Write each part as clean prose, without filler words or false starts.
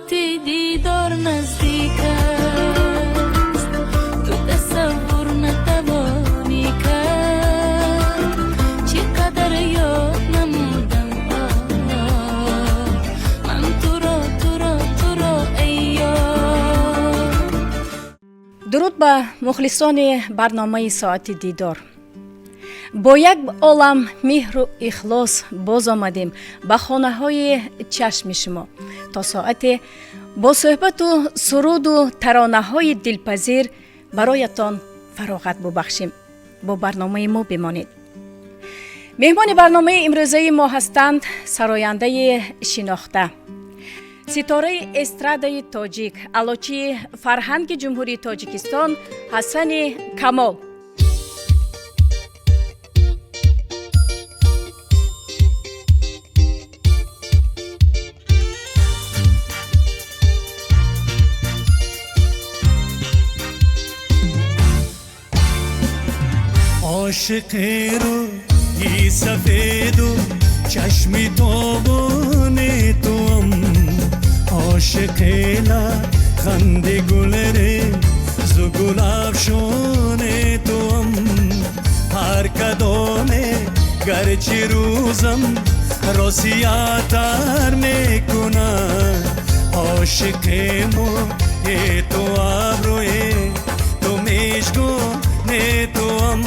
Соати дидор наздик аст, ту тасаввур натавонӣ кард, чӣ қадар ёд намудам ман туро, туро, туро, эй ёр. Дуруд ба мухлисони барномаи Соати дидор. Бо як олам меҳру ихлос боз омадем ба хонаҳои чашми шумо, то соате бо суҳбату суруду таронаҳои дилпазир бароятон фароғат бубахшем. Бо барномаи мо бимонед. Меҳмони барномаи имрӯзаи мо ҳастанд сарояндаи шинохта, ситораи эстрадаи тоҷик, аълочии фарҳанги Ҷумҳурии Тоҷикистон Ҳасани Камол. Ошиқи рӯи сафеду чашми тобони туам, ошиқи лабханди гулрезу гулафшони туам. Ҳар кадоме гарчи рӯзам росиятар мекунад, ошиқи мӯи ту, абрӯи ту, мижгони туам.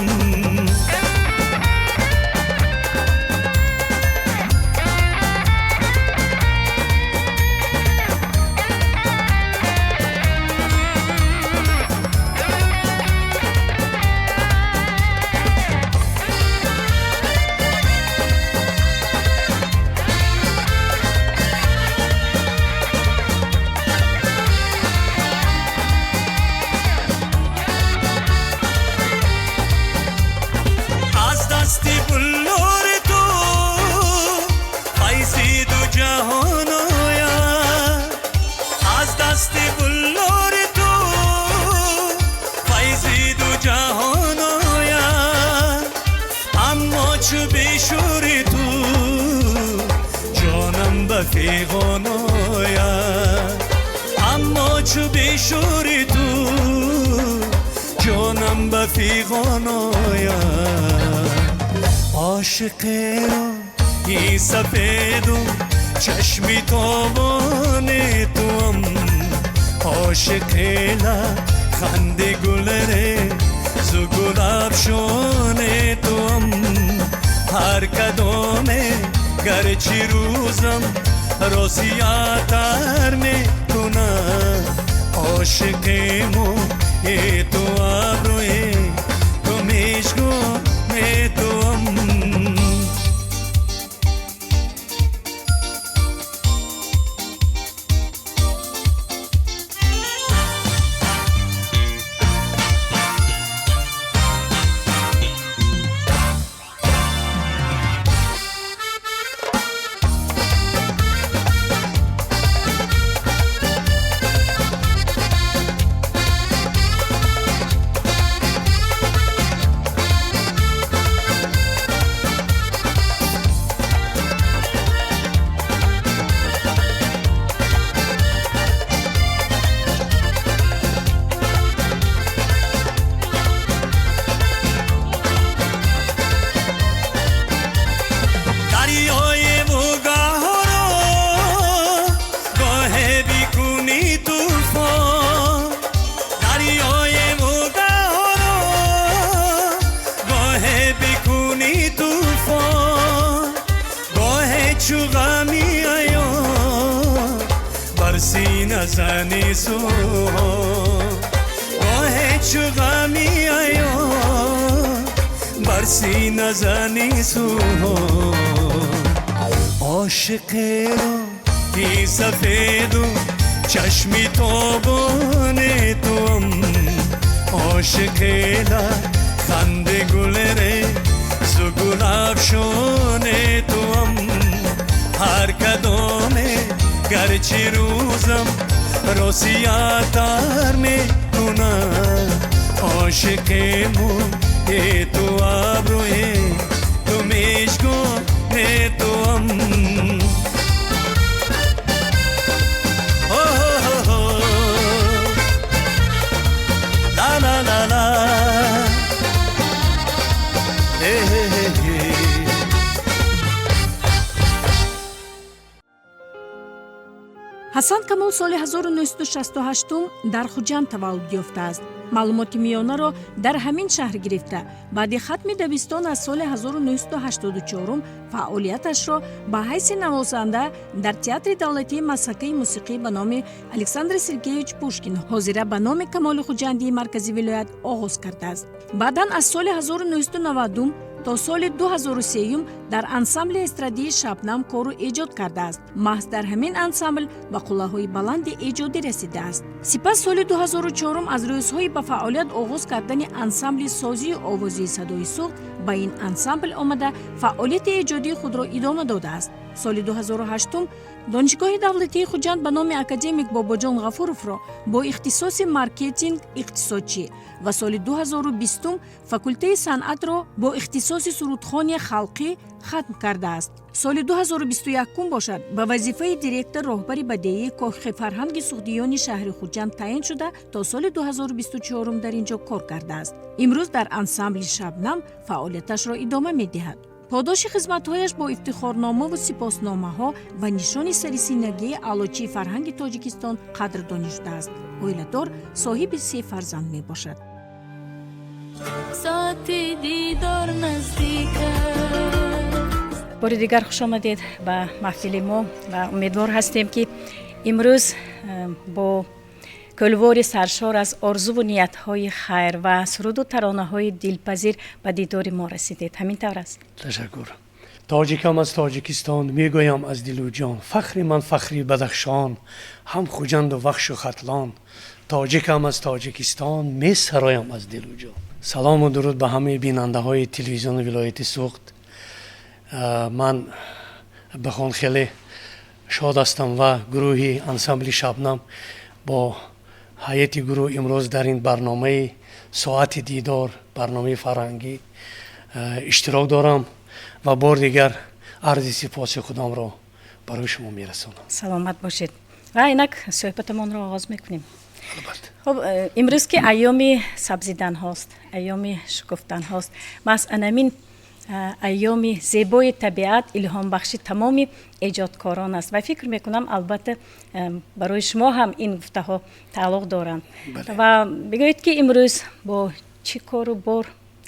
Аз дасти буллури ту файзи ду ҷаҳон ояд, аз дасти буллури ту файзи ду ҷаҳон ояд, аммо чу бешӯри ту ҷонам ба фиғон ояд, аммо чу бешӯри ту ҷонам ба фиғон ояд. Ошиқи рӯи сафеду чашми тобони туам, ошиқи лабханди гулрезу гулафшони туам. Ҳар кадоме гарчи рӯзам росиятар мекунад, ошиқи мӯи ту, абрӯи ту, мижгони туам. Дарёи бугаҳоро гоҳе бикунӣ тӯфон, дарёи бугаҳоро гоҳе бикунӣ тӯфон, гоҳе чу ғами аён бар сина зани суҳон, гоҳе чу ғами аён бар сина зани суҳон. Ошиқи рӯи сафеду чашми тобони туам, ошиқи лабханди гулрезу гулафшони туам. Ҳар кадоме гарчи рӯзам росиятар мекунад, ошиқи мӯи ту, абрӯи ту, мижгони туам. Ҳасан Камол соли 1968 дар Хуҷанд таваллуд ёфтааст. Маълумоти миёнаро дар ҳамин шаҳр гирифта, баъди хатми дабистон аз соли 1984 фаъолияташро ба ҳайси навозанда дар Театри давлатии масхакаи мусиқӣ ба номи Александр Сергеевич Пушкин, ҳозира ба номи Камоли Хуҷандии маркази вилоят, оғоз кардааст. Баъдан аз соли 1990 то соли 2003 дар ансамбли эстрадии «Шабнам» кору эҷод кардааст. Маҳз дар ҳамин ансамбл ба қуллаҳои баланди эҷодӣ расидааст. Сипас соли 2004 аз рӯзҳои ба фаъолият оғоз кардани ансамбли созию овозии «Садои Суғд» ба ин ансамбл омада, фаъолияти эҷодии худро идома додааст. Соли 2008 Донишгоҳи давлатии Хуҷанд ба номи академик Бобоҷон Ғафуровро бо ихтисоси маркетинг иқтисодчӣ ва соли 2020 факултеи санъатро бо ихтисоси сурудхони халқӣ хатм кардааст. Соли 2021 бошад, ба вазифаи директор, роҳбари бадеии Кохи фарҳанги суғдиёни шаҳри Хуҷанд таъин шуда, то соли 2024 дар ин ҷо кор кардааст. Имрӯз дар ансамбли «Шабнам» фаъолияташро идома медиҳад. Подоши хизматҳояш бо ифтихорномаву сипосномаҳо ва нишони сарисинагии Аълочии фарҳанги Тоҷикистон қадрдонӣ шудааст. Оиладор, соҳиби се фарзанд мебошад. Соати дидор наздик аст. Бори дигар хуш омадед ба маҳфили мо ва умедвор ҳастем, ки имрӯз бо кӯлвори саршор аз орзуву ниятҳои хайр ва суруду таронаҳои дилпазир ба дидори мо расидед. Ҳамин тавр аст? Ташаккур. Тоҷикам аз Тоҷикистон, мегӯям аз дилу ҷон, фахри ман фахри Бадахшон, ҳам Хуҷанду Вахшу Хатлон. Тоҷикам аз Тоҷикистон, месароям аз дилу ҷон. Салому дуруд ба ҳамаи бинандаҳои телевизиони вилояти Суғд. Ман бахон хеле шод ҳастам ва гурӯҳи ансамбли «Шабнам» бо ҳайати гурӯҳ имрӯз дар ин барномаи «Соати дидор», барномаи фарҳангӣ иштирок дорам ва бор дигар арзи сипоси худамро барои шумо мерасонам. Саломат бошед ва инак суҳбатамонро оғоз мекунем. Албатта. Хуб, имрӯз ки айёми сабзиданҳост, айёми шукуфтанҳост, маҳз анамин айёми зебои табиат илҳомбахши тамоми эҷодкорон аст ва фикр мекунам, албатта, барои шумо ҳам ин гуфтаҳо тааллуқ доранд. Ва бигӯед, ки имрӯз бо чӣ кору бор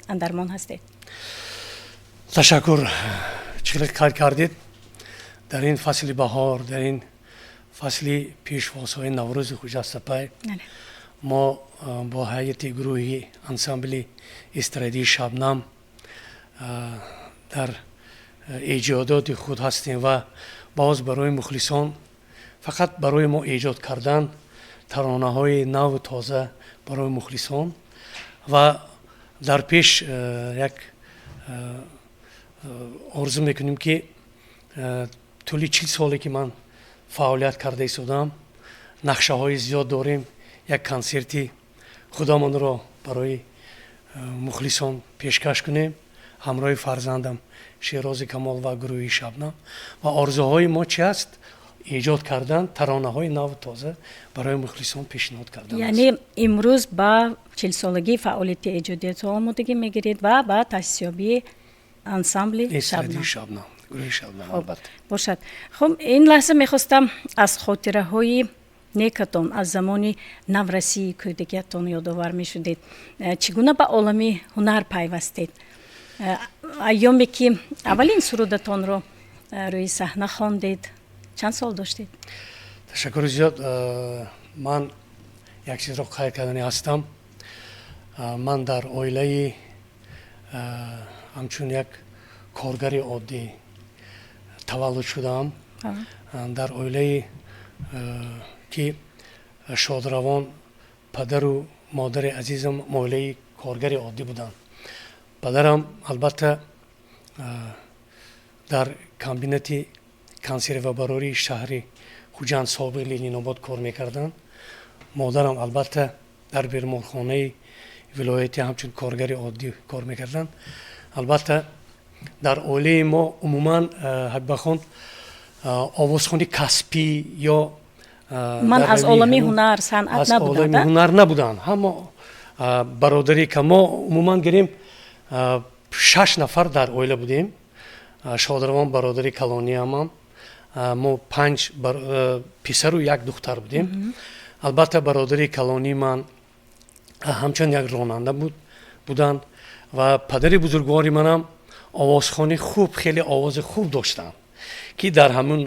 андармон ҳастед? Ташаккур. Чӣ хеле қайд кардед, дар ин фасли баҳор, дар ин фасли пешвозҳои Наврӯзи хуҷастапай мо бо ҳайати гурӯҳи ансамбли эстрадии «Шабнам» дар эҷодоти худ ҳастем ва боз барои мухлисон, фақат барои мо эҷод кардан таронаҳои наву тоза барои мухлисон ва дар пеш як орзу мекунем, ки тӯли 40 соле ки ман фаъолият карда истодам, нақшаҳои зиёд дорем, як консерти худамонро барои мухлисон пешкаш кунем ҳамроҳи фарзандам Шерози Камол ва гурӯҳи «Шабнам». Ва орзуҳои мо чи аст? Эҷод кардан таронаҳои наву тоза барои мухлисон пешниҳод кардан. Яъне имрӯз ба 40-солагии фаъолияти эҷодиятон омодагӣ мегиред ва ба таъсисёбии ансамбли «Шабнам», гурӯҳи «Шабнам», албатта. Бошад. Хуб, ин лаҳза мехостам аз хотираҳои некатон аз замони наврасии кӯдакиятон ёдовар мешудед. Чӣ гуна ба олами ҳунар пайвастед, айёме ки аввалин сурудатонро рӯи саҳна хондед, чанд сол доштед? Ташаккури зиёд. Ман як чизро қайд кардани ҳастам. Ман дар оилаи ҳамчун як коргари оддӣ таваллуд шудаам, дар оилаи ки шодравон падару модари азизам оилаи коргари оддӣ буданд. Падарам, албатта, дар комбинати консервабарории шаҳри Хуҷанд, собиқ Ленинобод, кор мекарданд. Модарам, албатта, дар беморхонаи вилоятӣ ҳамчун коргари оддӣ кор мекарданд. Албатта, дар оилаи мо умуман, Ҳабибахон, овозхони касбӣ ё Ман аз олами ҳунар, санъат набуданд? Ҳунар набуданд. Ҳамо бародари ка мо умуман гирем, шаш нафар дар оила будем. Шодравон бародари калониамам. Мо панҷ писару як духтар будем. Албатта, бародари калонии ман ҳамчун як ронанда буданд ва падари бузургвори манам овозхони хуб, хеле овози хуб доштанд, ки дар ҳамун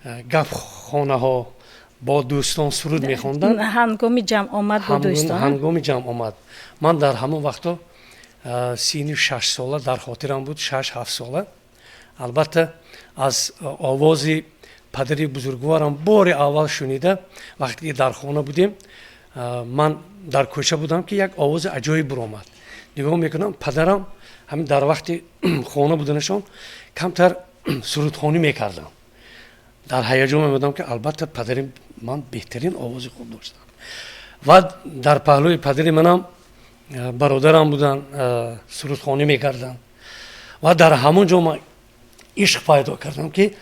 гапхонаҳо бо дӯстон суруд мехонданд. Ҳангоми ҷамъомад бо дӯстон. Ҳангоми ҷамъомад. Ман дар ҳамон вақто синни 6 сола дар хотирам буд, 6-7 сола. Албатта, аз овози падари бузургворам бори аввал шунида, вақте ки дар хона будем, ман дар кӯча будам, ки як овози аҷоиб буромад. Нигоҳ мекунам, падарам ҳамин дар вақти хона буданашон камтар сурудхонӣ мекардам. Дар ҳаяҷон мемодам, ки албатта падари ман беҳтарин овози хуб доштанд ва дар паҳлӯи падари манам бародарам буданд, сурудхонӣ мекарданд. Ва дар ҳамон ҷо ман ишқ пайдо кардам, ки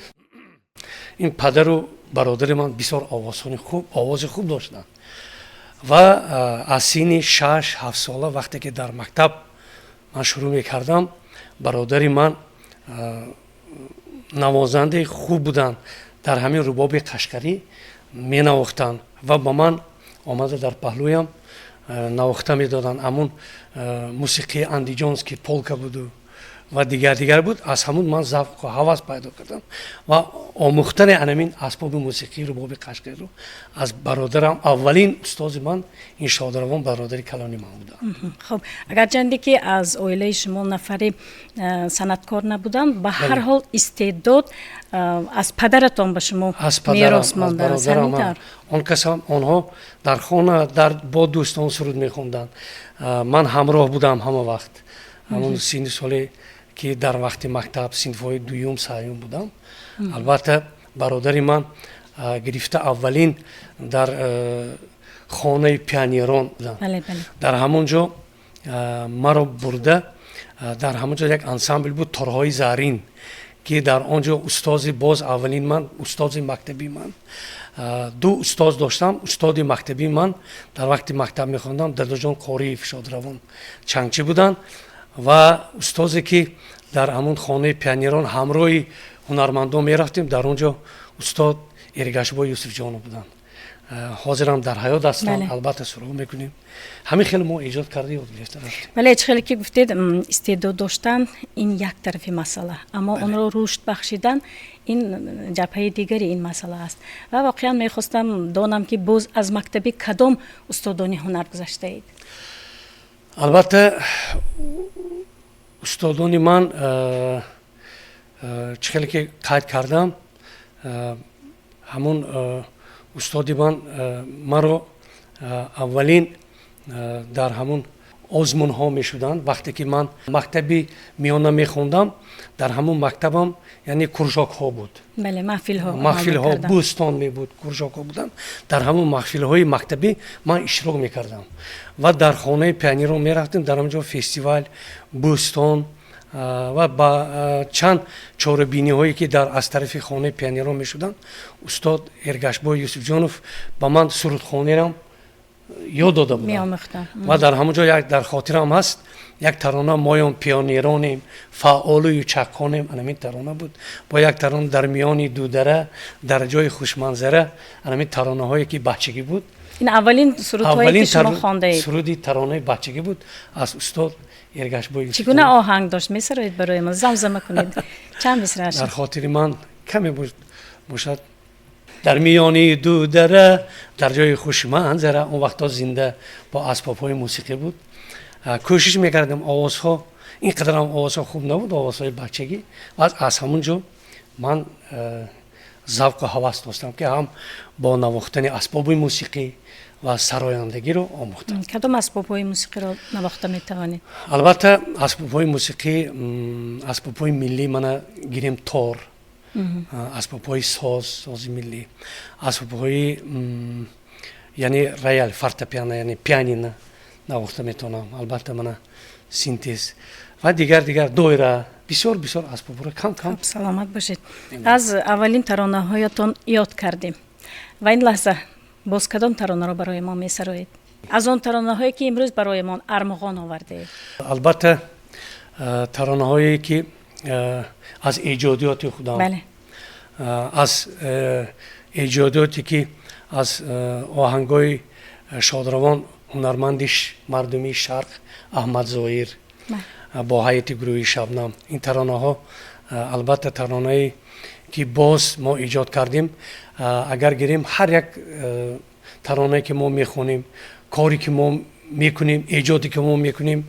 ин падару бародари ман бисёр овозхони хуб, овози хуб доштанд. Ва аз синни 6-7 сола, вақте ки дар мактаб ман шурӯъ мекардам, бародари ман навозандаи хуб буданд, дар ҳамин рубоби қашқарӣ менавохтанд ва ба ман омада дар паҳлӯям навохта медоданд. Ҳамун мусиқии андиҷонский полка буду ва дигар дигар буд. Аз ҳамун ман завқу ҳавас пайдо кардам ва омӯхтани анамин асбоби мусиқии рубоби қашқариро аз бародарам. Аввалин устози ман ин шодравон бародари калони ман буданд. Хуб, агарчанде ки аз оилаи шумо нафари санъаткор набуданд, ба ҳар ҳол истеъдод аз падаратон ба шумо мерос мондааст. Он касам онҳо дар хона дар бо дӯстон суруд мехонданд, ман ҳамроҳ будам ҳама вақт. Ҳамон синни соле ки дар вақти мактаб синфҳои дуюм, сеюм будам, албатта, бародари ман гирифта аввалин дар хонаи пионерон, дар ҳамон ҷо маро бурда, дар ҳамон ҷо як ансамбл буд, Торҳои зарин, ки дар он ҷо устози боз аввалин ман, устози мактабии ман, ду устоз доштам. Устоди мактабии ман дар вақти мактаб мехондам Дадоҷон Қориев шодравон чангчӣ буданд ва устозе ки дар ҳамон хонаи пионерон ҳамроҳи ҳунармандон мерафтем, дар он ҷо устод Эргашбой Юсуфҷонов буданд, ҳозирам дар ҳаёт ҳастанд, албатта суроғ мекунем. Ҳамин хеле мо эҷод карда, ёд гирифта рафтем. Бале, чӣ хеле ки гуфтед, истеъдод доштан ин як тарафи масъала, аммо онро рушд бахшидан ин ҷабҳаи дигари ин масъала аст. Ва воқеан мехостам донам, ки боз аз мактаби кадом устодони ҳунар гузаштаед? Албатта, устодони ман, чӣ хеле ки қайд кардам, ҳамун устоди ман маро аввалин дар ҳамун озмунҳо мешуданд. Вақте ки ман мактаби миёна мехондам, дар ҳамун мактабам, яъне кружокҳо буд. Бале, маҳфилҳо. Маҳфилҳо, бӯстон мебуд, кружокҳо буданд. Дар ҳамун маҳфилҳои мактабӣ ман иштирок мекардам ва дар хонаи пионерон мерафтем, дар ҳамон ҷо фестивал, бӯстон ва ба чанд чорабиниҳое ки дар аз тарафи хонаи пионерон мешуданд, устод Эргашбой Юсуфҷонов ба ман сурудхонерам ёд дода буданд. Ва дар ҳамон ҷо як дар хотирам ҳаст як тарона: «Моён пионеронем, фаъолую чаққонем». Анамин тарона буд, бо як тарона «Дар миёни дудара, дар ҷои хушманзара». Анамин таронаҳое ки бачагӣ буд. Ин аввалин сурудҳое ки шумо хондаед? Суруди таронаи бачагӣ буд аз устод Эргашбой. Чӣ гуна оҳанг дошт? Месароед барои мо, замзама кунед чанд мисрааш? Дар хотири ман каме бошад: «Дар миёни ду дара, дар ҷои хушманзара». Он вақтҳо зинда бо асбобҳои мусиқӣ буд, кӯшиш мекардем. Овозҳо ин қадарам овозҳо хуб набуд, овозҳои бачагӣ. Ва аз ҳамун ҷо ман завқу ҳавас доштам, ки ҳам бо навохтани асбоби мусиқӣ ва сарояндагиро омӯхтам. Кадом асбобҳои мусиқиро навохта метавонед? Албатта, асбобҳои мусиқӣ, асбобҳои миллӣ, мана гирем тор, асбобҳои соз, сози миллӣ, асбобҳои яъне роял, фортепиано, яъне пианино навохта метавонам, албатта, мана синтез ва дигар дигар, доира, бисёр бисёр асбобҳоро кам кам. Саломат бошед. Аз аввалин таронаҳоятон ёд кардем ва ин лаҳза боз кадом таронаро барои мо месароед аз он таронаҳое ки имрӯз бароямон армуғон овардаед? Албатта, таронаҳое ки аз эҷодиёти худам. Бале. Аз эҷодоте ки аз оҳангҳои шодравон ҳунарманди мардумии Шарқ Аҳмад Зоир бо ҳайати гурӯҳи Шабнам. Ин таронаҳо, албатта, таронае ки боз мо эҷод кардем. Агар гирем, ҳар як таронае ки мо мехонем, коре ки мо мекунем, эҷоде ки мо мекунем,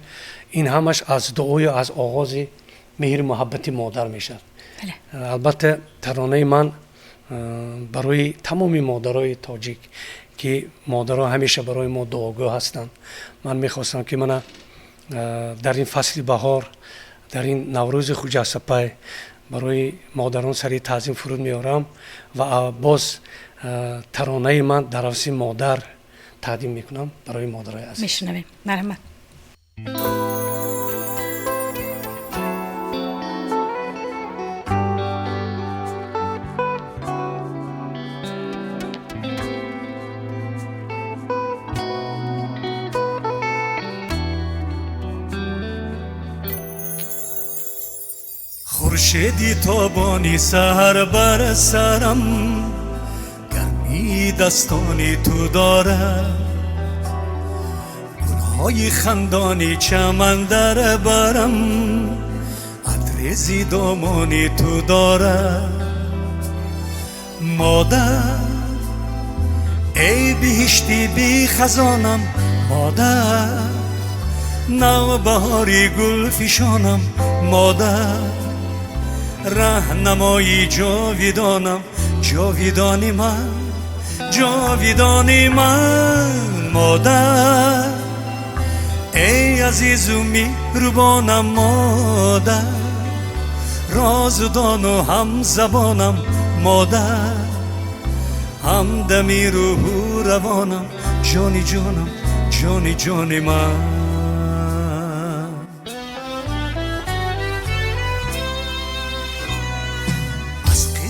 ин ҳамаш аз дуою аз оғози меҳру муҳаббати модар мешавад. Албатта, таронаи ман барои тамоми модарои тоҷик, ки модаро ҳамеша барои мо дуогӯ ҳастанд. Ман мехостам, ки мана дар ин фасли баҳор, дар ин Наврӯзи хуҷастапай барои модарон сари таъзим фуруд меорам ва боз таронаи ман дар ҳавси модар тақдим мекунам барои модарои азиз. Мешунавем, марҳамат. Хуршеди тобони саҳар бар сарам, гармии дастони ту дорад. Гулҳои хандони чаман дар барам, атрези домони ту дорад. Модар, эй биҳишти бихазонам, модар, навбаҳори гулфишонам, модар, раҳнамои ҷовидонам, ҷовидони ман, ҷовидони ман, модар, эй азизу меҳрубонам, модар, розудону ҳамзабонам, модар, ҳамдами рӯҳу равонам, ҷони ҷонам, ҷони ҷони ман.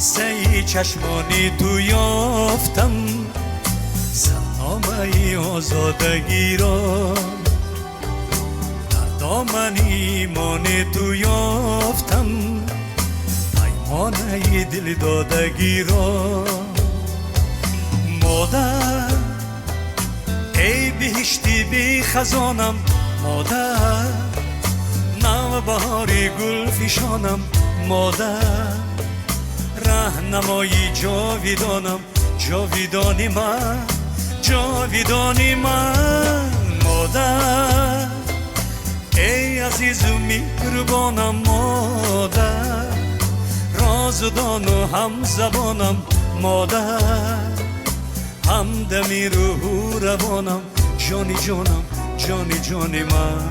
Қиссаи чашмони ту ёфтам сарномаи озодагиро, дар домани имони ту ёфтам паймонаи дилдодагиро. Модар, эй биҳишти бихазонам, модар, навбаҳори гулфишонам, модар, раҳнамои ҷовидонам, ҷовидони ман, ҷовидони ман, модар, эй азизу меҳрубонам, модар, розудону ҳамзабонам, модар, ҳамдами рӯҳу равонам, ҷони ҷонам, ҷони ҷони ман.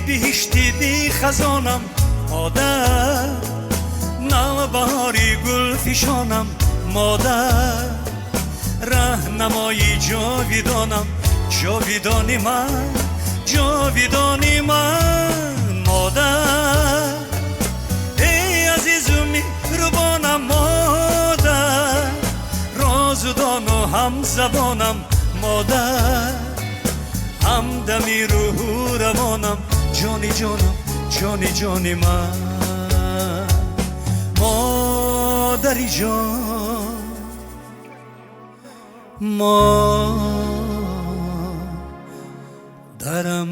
Биҳишти бихазонам, модар, навбаҳори гулфишонам, модар, раҳнамои ҷовидонам, ҷовидони ман, ҷовидони ман, модар, эй азизу меҳрубонам, модар, розудону ҳамзабонам, модар, ҳамдами рӯҳу равонам, ҷони ҷонам, ҷони ҷони ман, модари ҷон, модарам.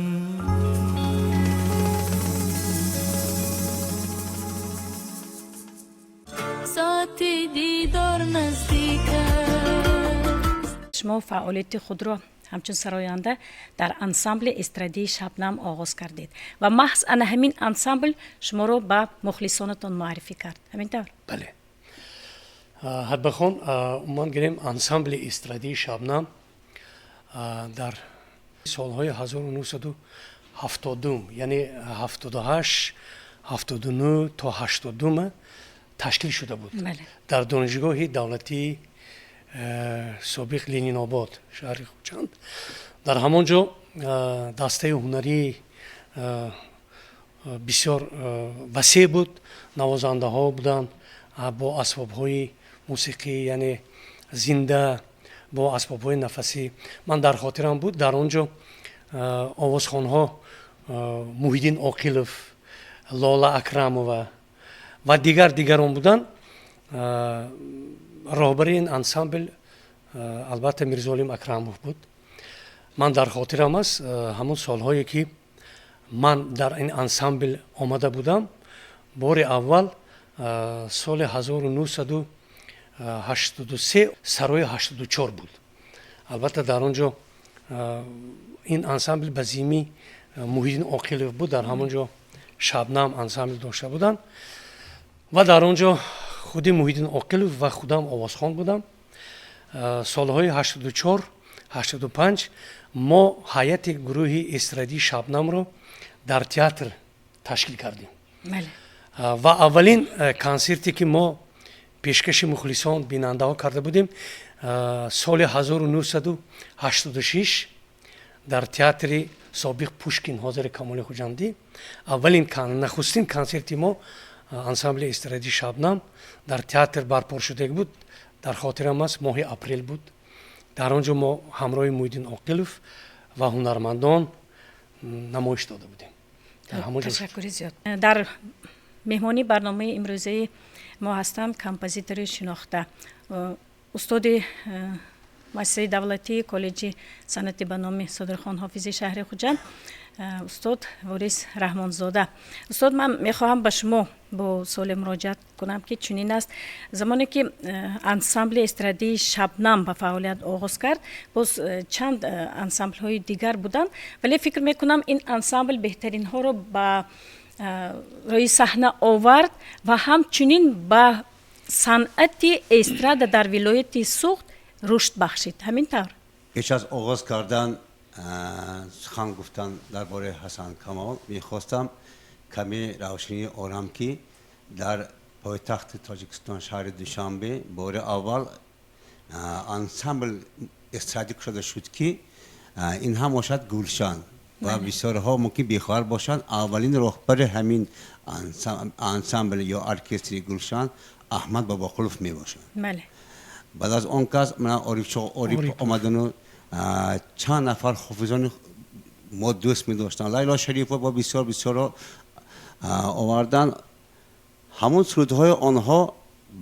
Соати дидор наздик аст. Шумо фаъолияти худро ҳамчун сароянда дар ансамбли эстрадии Шабнам оғоз кардед ва маҳз ана ҳамин ансамбл шуморо ба мухлисонатон муаррифӣ кард, ҳамин тавр? Бале, Ҳадбахон, умуман гирем, ансамбли эстрадии Шабнам Дар солҳои 1970, яъне 78, 79 то 80 ташкил шуда буд дар Донишгоҳи давлатии собиқ Ленинобод, шаҳри Хуҷанд. Дар ҳамон ҷо дастаи ҳунарии бисёр васеъ буд, навозандаҳо буданд бо асбобҳои мусиқӣ, яъне зинда, бо асбобҳои нафасӣ. Ман дар хотирам буд, дар он ҷо овозхонҳо Муҳиддин Оқилов, Лола Акрамова ва дигар дигарон буданд. Роҳбари ин ансамбл, албатта, Мирзоалим Акрамов буд. Ман дар хотирам аст, ҳамон солҳое ки ман дар ин ансамбл омада будам бори аввал, соли 1983, сарои 84 буд. Албатта, дар он ҷо ин ансамбл ба зимми Муҳиддин Оқилов буд. Дар ҳамон ҷо «Шабнам» ансамбл дошта буданд ва дар он ҷо худи Муҳиддин Оқилов ва худам овозхон будам. Солҳои 84, 85 мо ҳайати гурӯҳи эстрадии «Шабнамро» дар театр ташкил кардем ва аввалин консерте ки мо пешкаши мухлисон, бинандаҳо карда будем, соли 1986 дар театри собиқ Пушкин, ҳозири Камоли Хуҷандӣ, аввалин, нахустин консерти мо, ансамбли эстрадии «Шабнам», дар театр барпор шуда буд. Дар хотирам аст, моҳи апрел буд. Дар он ҷо мо ҳамроҳи Муҳиддин Оқилов ва ҳунармандон намоиш дода будем. Ташаккури зиёд. Дар меҳмонии барномаи имрӯзаи мо ҳастанд композитори шинохта, устоди муассисаи давлатии коллеҷи санъати ба номи Содирхон Ҳофизи шаҳри Хуҷанд, устод Ворис Раҳмонзода. Устод, ман мехоҳам ба шумо бо суоле муроҷиат кунам, ки чунин аст: замоне ки ансамбли эстрадии «Шабнам» ба фаъолият оғоз кард, боз чанд ансамблҳои дигар буданд, вале фикр мекунам, ин ансамбл беҳтаринҳоро ба рӯи саҳна овард ва ҳамчунин ба санъати эстрада дар вилояти Суғд рушд бахшид. Ҳамин тавр? Пеш аз оғоз кардан сухан гуфтан дар бораи Ҳасан Камол, мехостам каме равшанӣ орам, ки дар пойтахти Тоҷикистон, шаҳри Душанбе, бори аввал ансамбл эстрадӣ кушода шуд, ки ин ҳам бошад «Гулшан». Ва бисёрҳо мумкин бехабар бошанд, аввалин роҳбари ҳамин ансамбл ё оркестри «Гулшан» Аҳмад Бобоқулов мебошанд. Баъд аз он кас Орифшоҳ Ориф омадану чанд нафар ҳофизони мо дӯст медоштанд, Лайло Шарифова ва бисёр бисёрро овардан. Ҳамон сурудҳои онҳо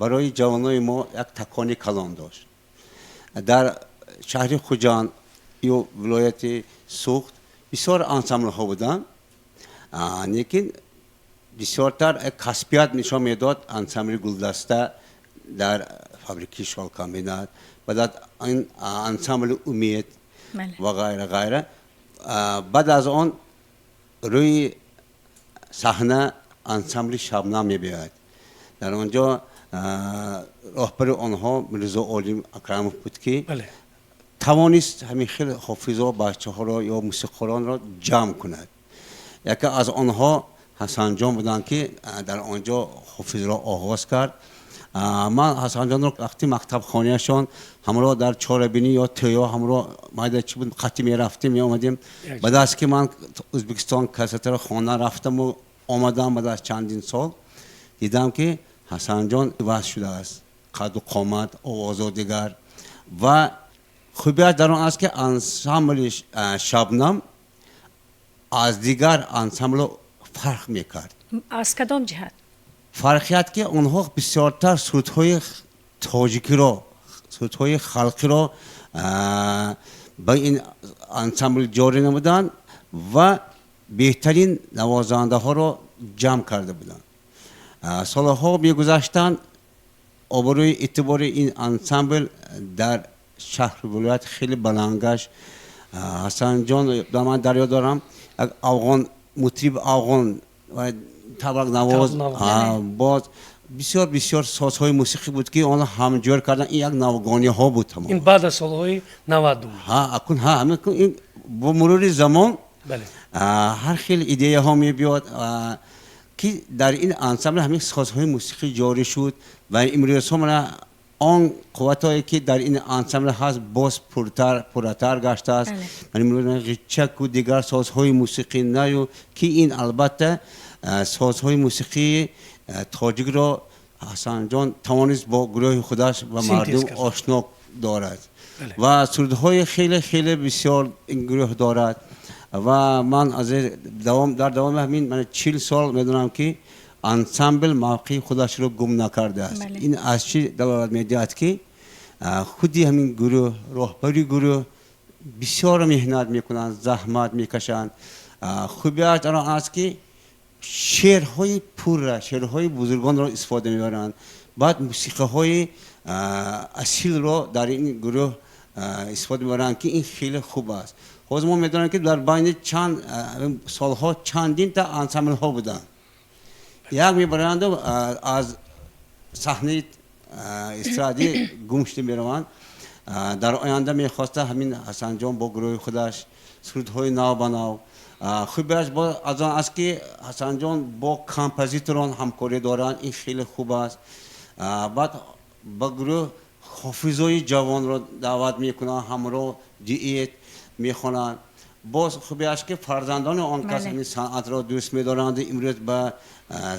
барои ҷавонои мо як такони калон дошт. Дар шаҳри Хуҷанд ё вилояти Суғд бисёр ансамблҳо буданд, лекин бисёртар касбият нишон медод ансамбли «Гулдаста» дар фабрики шолкомбинат, баъд ансамбли «Умед» ва ғайра, ғайра. Баъд аз он рӯи саҳна ансамбли «Шабнам» мебиёяд. Дар он ҷо роҳбари онҳо Мирзо Олим Акрамов буд, ки тавонист ҳамин хел ҳофизо, бачаҳоро ё мусиқоронро ҷамъ кунад. Яке аз онҳо Ҳасанҷон буданд, ки дар он ҷо ҳофизро оғоз кард. Ман Ҳасанҷонро вақти мактабхонияшон ҳамроҳ дар чорабинӣ ё тӯё ҳамроҳ майда чӣ буд, қатӣ мерафтем, меомадем. Баъд аз ки ман Ӯзбекистон консертро хона рафтаму омадам, баъд аз чандин сол дидам, ки Ҳасанҷон иваз шудааст, қаду қомат, овозо дигар. Ва хубият дар он аст, ки ансамбли «Шабнам» аз дигар ансамбло фарқ мекард. Аз кадом ҷиҳат? Фарқият, ки онҳо бисёртар сурудҳои тоҷикиро, сурудҳои халқиро ба ин ансамбл ҷорӣ намуданд ва беҳтарин навозандаҳоро ҷамъ карда буданд. Солҳо мегузаштанд, обрӯи эътибори ин ансамбл дар шаҳру вилоят хеле баланд гашт. Ҳасанҷон, ман дар ёд дорам, як афғон, мутриб афғон, таблнавоз, боз Бисёр бисёр созҳои мусиқӣ буд, ки онро ҳамҷор кардан, ин як навгониҳо буд тамом. Ин баъд аз солҳои 90. Ҳа, акун ҳа, ҳамин ин бо мурури замон бале ҳар хел идеяҳо мебиёд, ки дар ин ансамбл ҳамин созҳои мусиқӣ ҷорӣ шуд ва имрӯзҳо мана он қувватҳое, ки дар ин ансамбл ҳаст, боз пуртар, пурратар гаштааст. Ман имрӯз ғичаку дигар созҳои мусиқӣ наю, ки ин албатта созҳои мусиқии тоҷикро Ҳасанҷон тавонист бо гурӯҳи худаш ба мардум ошно дорад ва сурудҳои хеле хеле бисёр ин гурӯҳ дорад. Ва ман аз дар давоми ҳамин 40 сол медонам, ки ансамбл мавқеи худашро гум накардааст. Ин аз чӣ далолат медиҳад, ки худи ҳамин гурӯҳ, роҳбари гурӯҳ бисёр меҳнат мекунанд, заҳмат мекашанд. Хубиаш дар он аст, ки шеърҳои пурра, шеърҳои бузургонро истифода мебаранд, баъд мусиқиҳои асилро дар ин гурӯҳ истифода мебаранд, ки ин хеле хуб аст. Ҳозир мо медонем, ки дар байни чанд солҳо чандинта ансамблҳо буданд, як мебаранду аз саҳнаи эстрадӣ гум шуда мераванд. Дар оянда мехоста ҳамин Ҳасанҷон бо гурӯҳи худаш сурудҳои нав ба нав. Хубиаш аз он аст, ки Ҳасанҷон бо композиторон ҳамкорӣ доранд, ин хеле хуб аст. Баъд ба гурӯҳ ҳофизои ҷавонро даъват мекунанд, ҳамроҳ дуэт мехонанд. Боз хубиаш, ки фарзандони он кас ҳамин санъатро дӯст медоранд, имрӯз ба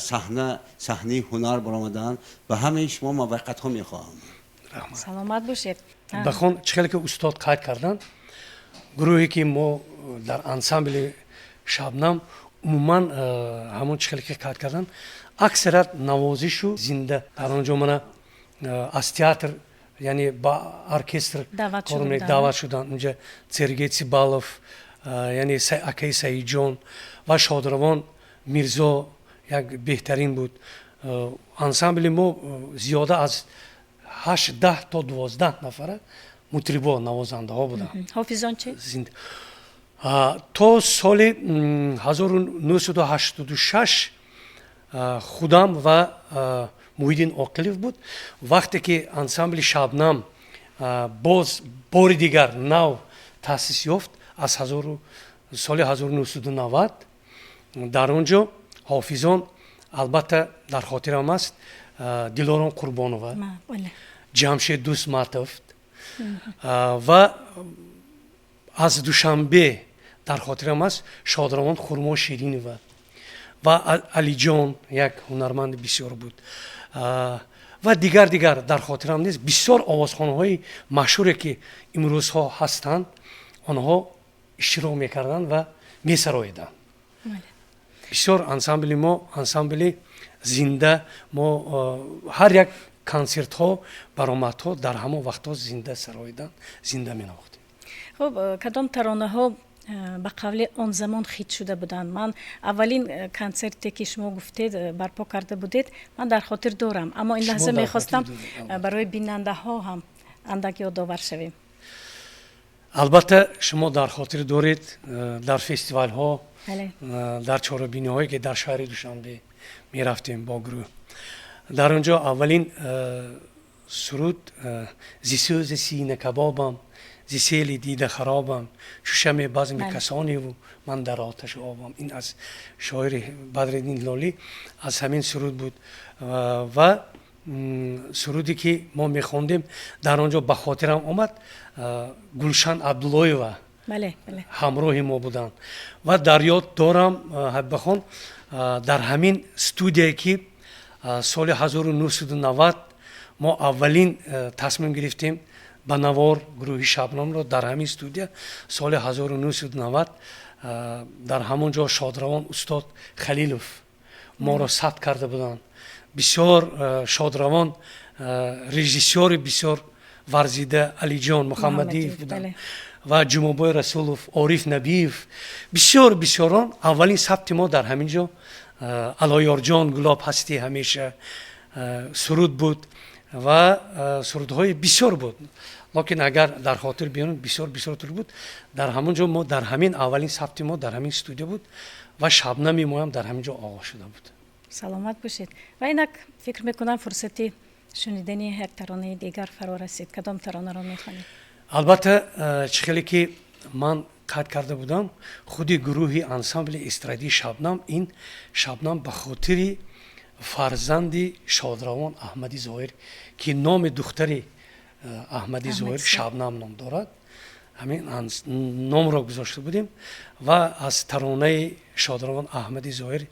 саҳнаи ҳунар баромаданд. Ба ҳамаи шумо муваффақиятҳо мехоҳам. Саломат бошед. Бахон, чӣ хеле ки устод қайд карданд, гурӯҳе, ки мо дар ансамбли Шабнам, умуман ҳамон чӣ хеле ки қайд карданд, аксарият навозишу зинда дар он ҷо мана аз театр, яъне ба оркестр даъват шуданд. Унҷа Сергей Цибалов, яъне акаи Саидҷон ва шодравон Мирзо як беҳтарин буд. Ансамбли мо зиёда аз 8, 10 то 12 нафара мутрибо, навозандаҳо буданд. Ҳофизон чи? То соли 1986 худам ва Муҳиддин Оқилов буд. Вақте ки ансамбли Шабнам боз бори дигар нав таъсис ёфт аз соли 1990, дар он ҷо ҳофизон, албатта, дар хотирам аст, Дилором Қурбонова, Ҷамшед Дӯстматов ва аз Душанбе, дар хотирам аст, шодравон Хурмо Ширинова ва Алиҷон, як ҳунарманди бисёр буд, ва дигар дигар дар хотирам нест. Бисёр овозхонаҳои машҳуре, ки имрӯзҳо ҳастанд, онҳо иштирок мекарданд ва месароиданд. Бисёр ансамбли мо ансамбли зинда. Мо ҳар як консертҳо, баромадҳо дар ҳамон вақтҳо зинда сароидан, зинда менавохтем. Хуб, кадом таронаҳо ба қавли он замон хит шуда буданд? Ман аввалин консерте, ки шумо гуфтед, барпо карда будед, ман дар хотир дорам, аммо ин лаҳза мехостам барои бинандаҳо ҳам андак ёдовар шавем. Албатта, шумо дар хотир доред, дар фестивалҳо, дар чорабиниҳое, ки дар шаҳри Душанбе мерафтем бо гурӯҳ, дар он ҷо аввалин суруд «Зи сӯзи сина кабобам, зи сели дида харобам, чу шами базми касоневу ман дар оташу обам», ин аз шоири Бадриддин Ҳилолӣ, аз ҳамин суруд буд. Ва суруде, ки мо мехондем дар он ҷо, ба хотирам омад, Гулшан Абдуллоева ҳамроҳи мо буданд. Ва дар ёд дорам, Ҳабибахон, дар ҳамин студияе, ки соли 1990 мо аввалин тасмим гирифтем ба навор гурӯҳи Шабнамро, дар ҳамин студия соли 1990 дар ҳамон ҷо шодравон устод Халилов моро сабт карда буданд. Бисёр шодравон режиссёри бисёр варзида Алиҷон Муҳаммадиев буданд ва Ҷумобой Расулов, Ориф Набиев, бисёр бисёрон. Аввалин сабти мо дар ҳамин ҷо «Аллоёрҷон, гулоб ҳастӣ ҳамеша» суруд буд ва сурудҳои бисёр буд, лекин агар дар хотир биёрем, бисёр бисёр тур буд. Дар ҳамон ҷо мо дар ҳамин аввалин сабти мо дар ҳамин студия буд ва Шабнами моам дар ҳамин ҷо оғоз шуда буд. Саломат бошед. Ва инак фикр мекунам, фурсати шунидани як таронаи дигар фаро расид. Кадом таронаро мехонед? Албатта, чӣ хеле ки ман қайд карда будам, худи гурӯҳи ансамбли эстрадии Шабнам, ин Шабнам ба хотири фарзанди шодравон Аҳмади Зоҳир, ки номи духтари Аҳмади Зоҳир Шабнам ном дорад, ҳамин номро гузошта будем. Ва аз таронаи шодравон Аҳмади Зоҳир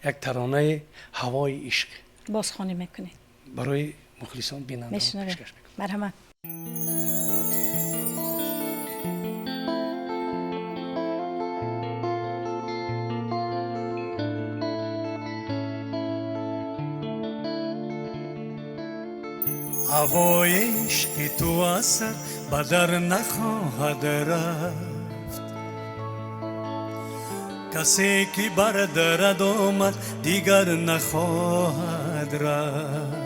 як таронаи «Ҳавои ишқ» бозхонӣ мекунед. Барои мухлисон, бинандагон пешкаш мекунем. Марҳамат. Ҳавои ишқи ту аз сар ба дар нахоҳад рафт. Касе ки бар дарат омад, дигар нахоҳад рафт.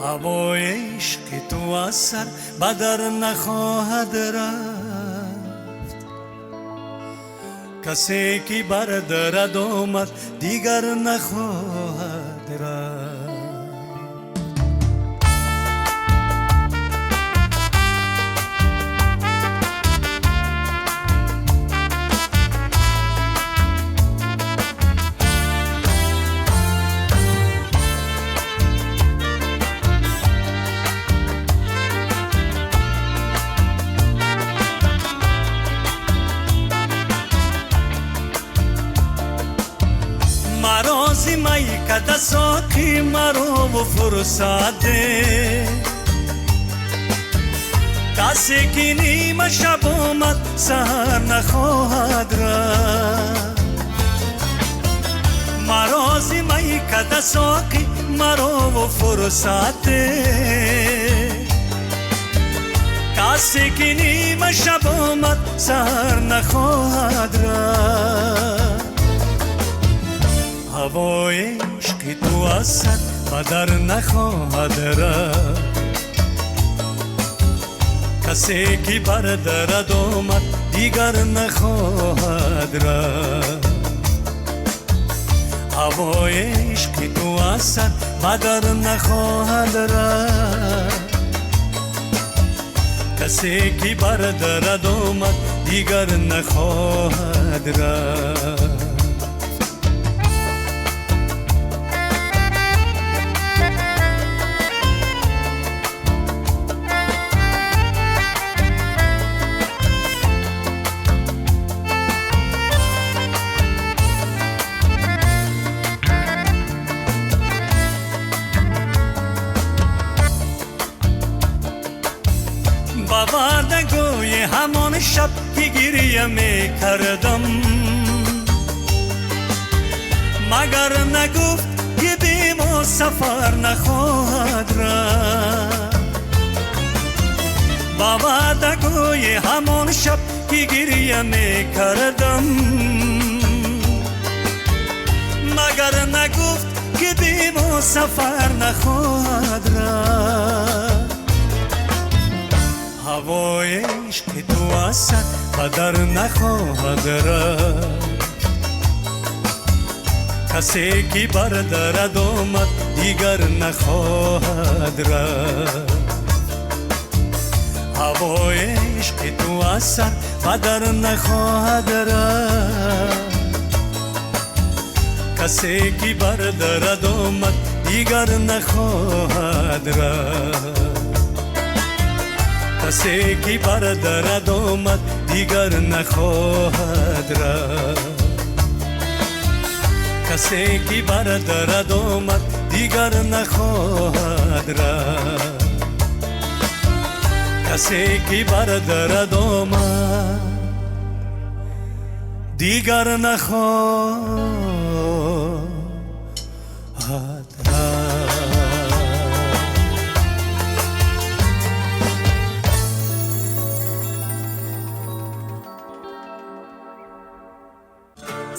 Ҳавои ишқи ту аз сар ба дар нахоҳад рафт. Касе ки бар дарат омад, дигар нахоҳад рафт. Марози майкада соқи марову фурсаде. Касе ки нима шаб омад, саҳар нахоҳад рафт. Марози майкада соқи марову фурсаде. Касе ки нима шаб омад, саҳар нахоҳад рафт. Ҳавои ишқи ту аз сар ба дар нахоҳад рафт. Касе ки бар дарат омад, дигар нахоҳад рафт. Ҳавои ишқи ту аз сар ба дар нахоҳад рафт. Касе ки бар дарат омад, дигар нахоҳад рафт. Ба ваъдагӯи ҳамон шаб ки гирия мекардам, магар нагуфт, ки бе мо сафар нахоҳад рафт? Ба ваъдагӯи ҳамон шаб ки гирия мекардам, магар нагуфт, ки бе мо сафар нахоҳад рафт? Ҳавои ишқи ту аз сар ба дар нахоҳад рафт. Касе ки бар дарат омад, дигар нахоҳад рафт. Ҳавои ишқи ту аз сар ба дар нахоҳад рафт. Касе ки бар дарат омад, дигар нахоҳад рафт. Касе ки бар дарат омад, дигар нахоҳад рафт. Касе ки бар дарат омад, дигар нахоҳад рафт. Касе ки бар дарат омад, дигар нахоҳад рафт.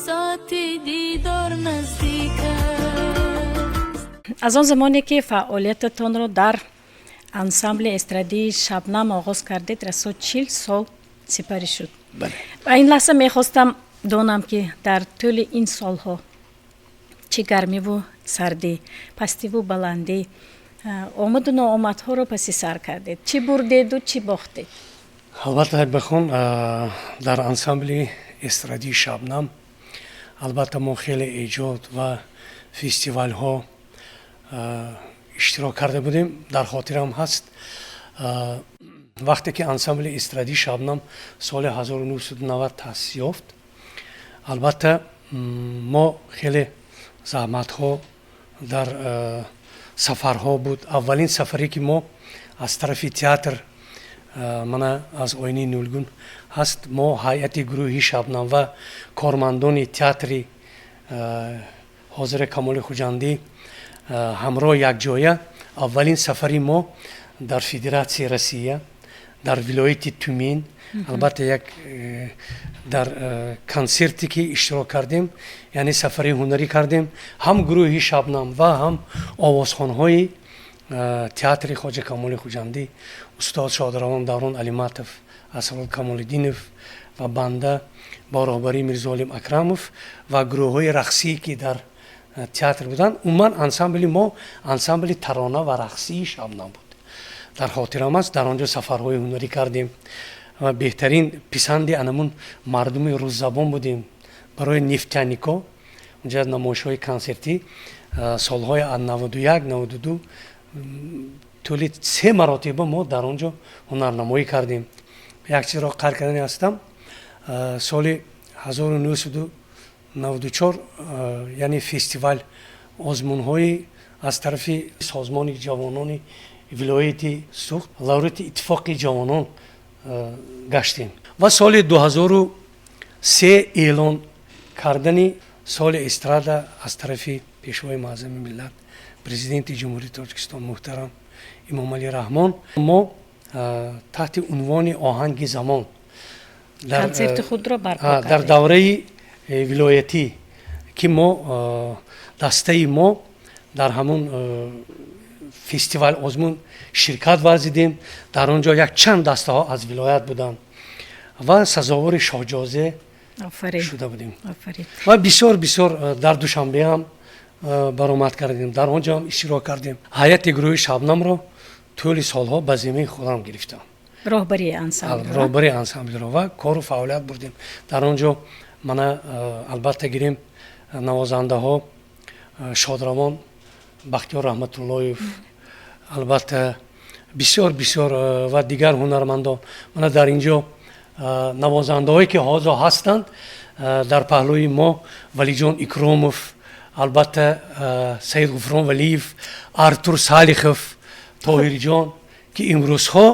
Соати дидор наздик аст. Аз он замоне ки фаъолиятатонро дар ансамбли эстрадии Шабнам оғоз кардед, расо 40 сол сипарӣ шуд. Ва ин лаҳза мехостам донам, ки дар тӯли ин солҳо Чӣ гармиву сардӣ, пастиву баландӣ, омаду ноомадҳоро паси сар кардед, чӣ бурдеду чӣ бохтед? Албатта, Ҳайбахон, дар ансамбли эстрадии «Шабнам», албатта, мо хеле эҷод ва фестивалҳо иштирок карда будем. Дар хотирам ҳаст, вақте ки ансамбли эстрадии «Шабнам» соли 1990 таъсис ёфт, албатта, мо хеле заҳматҳо дар сафарҳо буд. Аввалин сафаре, ки мо аз тарафи театр, мана, аз оинаи нулгун ҳаст, мо ҳайати гурӯҳи «Шабнам» ва кормандони театри ҳозири Камоли Хуҷандӣ ҳамроҳ якҷоя аввалин сафари мо дар Федератсияи Россия, дар вилояти Тюмен, албатта, як дар консерте ки иштирок кардем, яъне сафари ҳунарӣ кардем, ҳам гурӯҳи «Шабнам» ва ҳам овозхонҳои театри Хоҷа Камоли Хуҷандӣ, устод шодравон Даврон Алиматов, Асрор Камолиддинов ва банда бо роҳбарии Мирзоалим Акрамов ва гурӯҳҳои рақсие, ки дар театр буданд. Умуман, ансамбли мо ансамбли тарона ва рақсии «Шабнам» буд. Дар хотирам аст, дар он ҷо сафарҳои ҳунарӣ кардем ва беҳтарин писанди анамун мардуми русзабон будем. Барои нефтянико унҷа намоишҳои консертӣ солҳои 91, 92 тӯли се маротиба мо дар он ҷо ҳунарнамоӣ кардем. Як чизро қайд кардани ҳастам: соли 1994, яъне фестивал озмунҳои аз тарафи созмони ҷавонони вилояти Суғд лауреати Иттифоқи ҷавонон гаштем ва соли 2003 эълон кардани соли эстрада аз тарафи Пешвои муаззами миллат, Президенти Ҷумҳурии Тоҷикистон муҳтарам Эмомалӣ Раҳмон, мо таҳти унвони «Оҳанги замон» консерти худро барпо дар давраи вилоятӣ, ки мо дастаи мо дар ҳамун фестивал озмун ширкат варзидем. Дар он ҷо якчанд дастаҳо аз вилоят буданд ва сазовори шоҳҷоиза шуда будем. Ва бисёр бисёр дар Душанбе ҳам баромад кардем, дар он ҷо ҳам иштирок кардем. Ҳайати гурӯҳи «Шабнамро» тӯли солҳо ба зиммаи худам гирифтам. Роҳбарии ансамбл. Роҳбарии ансамблро ва кору фаъолият бурдем. Дар он ҷо мана, албатта, гирем, навозандаҳо шодравон Бахтиёр Раҳматуллоев, албатта, бисёр бисёр ва дигар ҳунармандон. Мана, дар ин ҷо навозандаҳое, ки ҳозир ҳастанд дар паҳлӯи мо, Валиҷон Икромов, албатта, Саид Ғуфрон Валиев, Артур Салихов, Тоҳирҷон, ки имрӯзҳо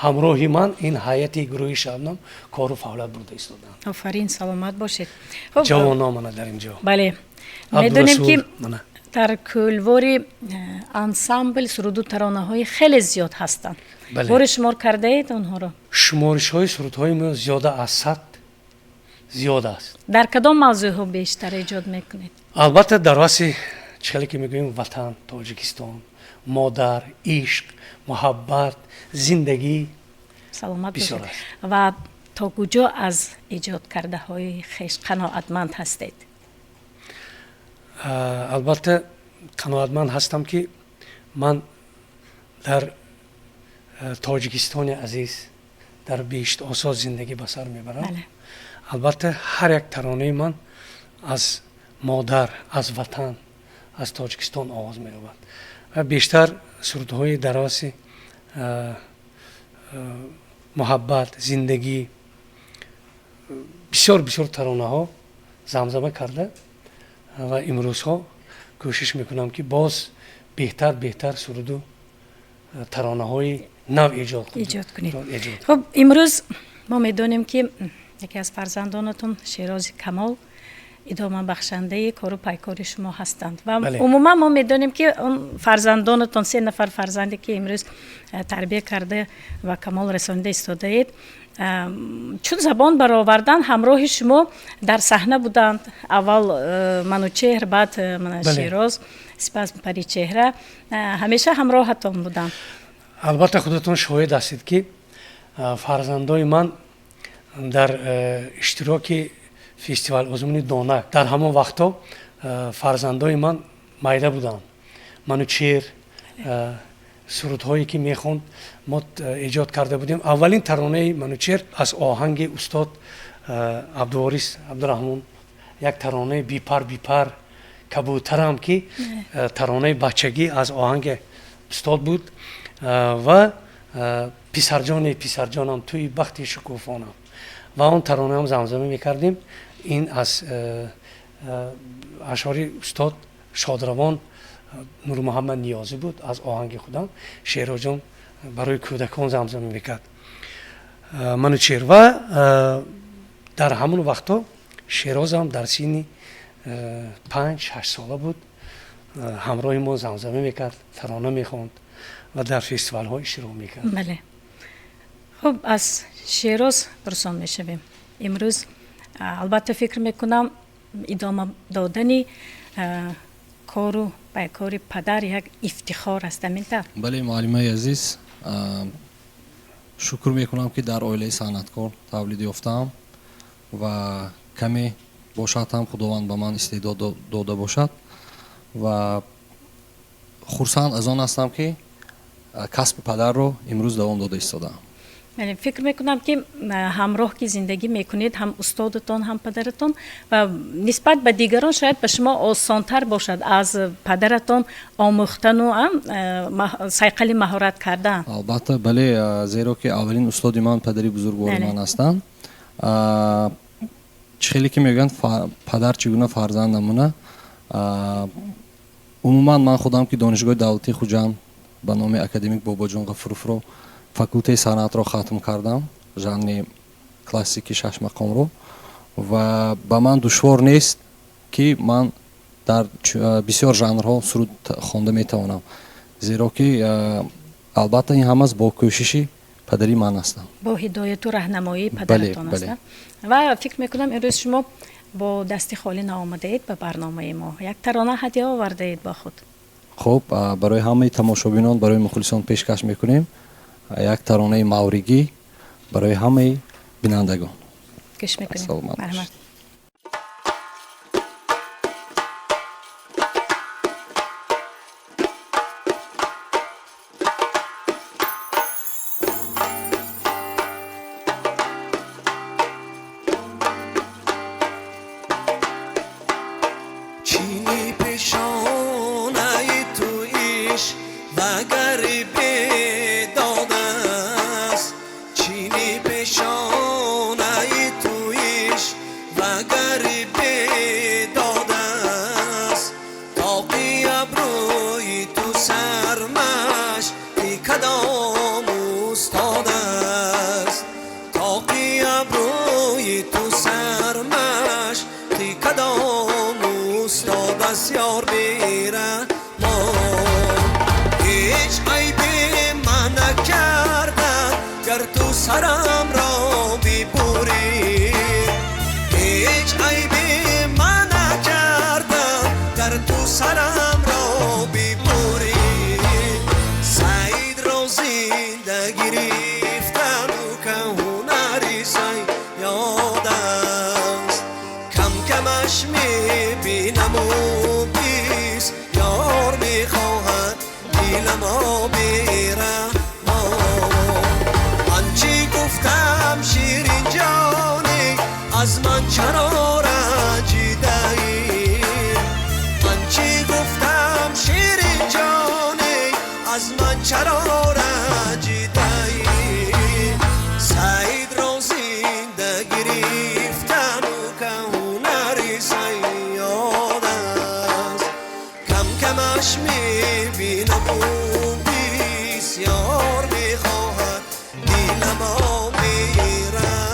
ҳамроҳи ман ин ҳайати гурӯҳи «Шабнам» кору фаъолият бурда истоданд. Офарин, саломат бошед. Ҷавоно мана дар ин ҷо. Бале, медонем, ки дар кӯлвори ансамбл суруду таронаҳои хеле зиёд ҳастанд. Боре шумор кардаед онҳоро? Шуморишҳои сурудҳои мо зиёда аз 100 зиёд аст. Дар кадом мавзӯъҳо бештар эҷод мекунед? Албатта, дар васфи, чӣ хеле ки мегӯем, ватан Тоҷикистон, модар, ишқ, муҳаббат, зиндагӣ. Саломат бошед. Ва то куҷо аз эҷод кардаҳои хеш қаноатманд ҳастед? Албатта, қаноатманд ҳастам, ки ман дар Тоҷикистони азиз, дар биҳиштосо зиндагӣ ба сар мебарам. Албатта, ҳар як таронаи ман аз модар, аз ватан, аз Тоҷикистон оғоз меёбад ва бештар сурудҳои дар васфи муҳаббат, зиндагӣ, бисёр бисёр таронаҳо замзама карда ва имрӯзҳо кӯшиш мекунам, ки боз беҳтар беҳтар суруду таронаҳои нав эҷод эҷод кунед. Хуб, имрӯз мо медонем, ки яке аз фарзандонатон, Шерози Камол, идомабахшандаи кору пайкори шумо ҳастанд ва умуман мо медонем, ки он фарзандонатон, се нафар фарзанде, ки имрӯз тарбия карда ва камол расонида истодаед, чун забон баровардан, ҳамроҳи шумо дар саҳна буданд: аввал Манучеҳр, баъд Шероз, сипас Паричеҳра, ҳамеша ҳамроҳатон буданд. Албатта, худатон шоҳид ҳастед, ки фарзандои ман дар иштироки фестивал озмуни «Донак» дар ҳамон вақтҳо Фарзандои ман майда буданд. Манучер сурудҳое ки мехонд, мо эҷод карда будем. Аввалин таронаи Манучер аз оҳанги устод Абдуворис Абдураҳмон, як таронаи «Бипар, бипар, кабутарам», ки таронаи бачагӣ аз оҳанги устод буд, ва «Писарҷоне, писарҷонам, туи бахти шукуфонам», ва он таронаам замзама мекардем. Ин аз ашъори устод шодравон Нурмуҳаммад Ниёзӣ буд, аз оҳанги худам. Шероҷон барои кӯдакон замзама мекард, Манучер. Ва дар ҳамон вақтҳо Шерозам дар синни 5-6 сола буд, ҳамроҳи мо замзама мекард, тарона мехонд ва дар фестивалҳо иштирок мекард. Бале, хуб, аз Шероз пурсон мешавем. Имрӯз, албатта, фикр мекунам, идома додани кору пайкори падар як ифтихор аст, ҳамин тавр? Бале, муаллимаи азиз, шукр мекунам, ки дар оилаи санъаткор тавлид ёфтаам ва каме бошад ҳам Худованд ба ман истеъдод дода бошад ва хурсанд аз он ҳастам, ки касби падарро имрӯз давом дода истодаам. Фикр мекунам, ки ҳамроҳ ки зиндагӣ мекунед, ҳам устодатон, ҳам падаратон, ва нисбат ба дигарон шояд ба шумо осонтар бошад аз падаратон омӯхтану сайқали маҳорат кардан. Албатта, бале, зеро ки аввалин устоди ман падари бузургвори ман ҳастанд. Чӣ хеле ки мегӯянд, падар чӣ гуна, фарзанд намуна. Умуман, ман худам ки Донишгоҳи давлатии Хуҷанд ба номи академик Бобоҷон Ғафуровро, факултеи санъатро хатм кардам, жанри классики шашмақомро, ва ба ман душвор нест, ки ман дар бисёр жанрҳо суруд хонда метавонам, зеро ки, албатта, ин ҳамас бо кӯшиши падари ман ҳастам. Бо ҳидояту раҳнамоии падаратон аст. Ва фикр мекунам, имрӯз шумо бо дасти холӣ наомадаед ба барномаи мо, як тарона ҳадя овардаед бо худ. Хуб, барои ҳамаи тамошобинон, барои мухлисон пешкаш мекунем як таронаи мавригӣ барои ҳамаи бинандагон. Гӯш мекунем. Марҳамат. Чини пешонаи ту ишвагари бедод аст, чини пешонаи ту ишвагари бедод аст, тоқи абрӯи ту сармашқи кадом устод аст, тоқи абрӯи ту сармашқи кадом устод аст, ёр бераҳмо. Ҳеҷ айбе ман накардам, гар ту сарамро бибурӣ, ҳеҷ айбе ман накардам, гар ту сарамро бибурӣ. Сайдро зинда гирифтану ка ҳунари сайёд аст, кам камаш мебинаму бисёр мехоҳад диламо бераҳмо. Ман чӣ гуфтам, ширинҷонӣ, аз ман чаро ранҷидаӣ? Ман чӣ гуфтам, ширинҷонӣ, аз ман чаро ранҷидаӣ? Сайдро зинда гирифтану ка ҳунари сайёд аст, кам камаш мебинаму бисёр мехоҳад диламо бераҳмо.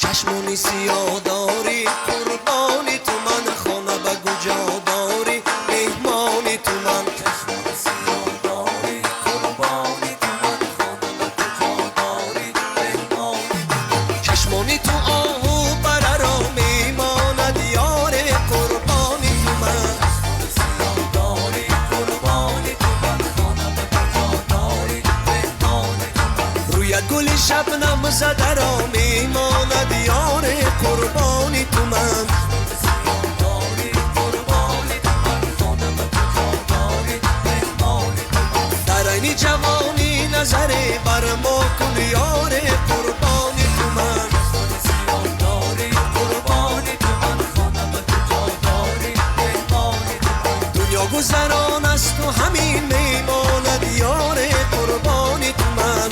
Чашмони сиёҳ дорӣ, қурбони ту ман, хона ба куҷо дорӣ, меҳмони ту ман. Чашмони сиёҳ дорӣ, қурбони ту ман, хона ба куҷо дорӣ, меҳмони ту ман. Чашмони ту оҳу бараро мемонад, ёре, қурбони ту ман. Чашмони сиёҳ дорӣ, қурбони ту ман, хона ба куҷо дорӣ, меҳмони ту ман. Рӯят Як гули шабнам задаро мемонад ёре, қурбони ту ман. Дар айни ҷавонӣ назаре бар мо кун, ёре, қурбони ту ман. Дунё гузарон асту ҳамин мемонад, ёре, қурбони ту ман.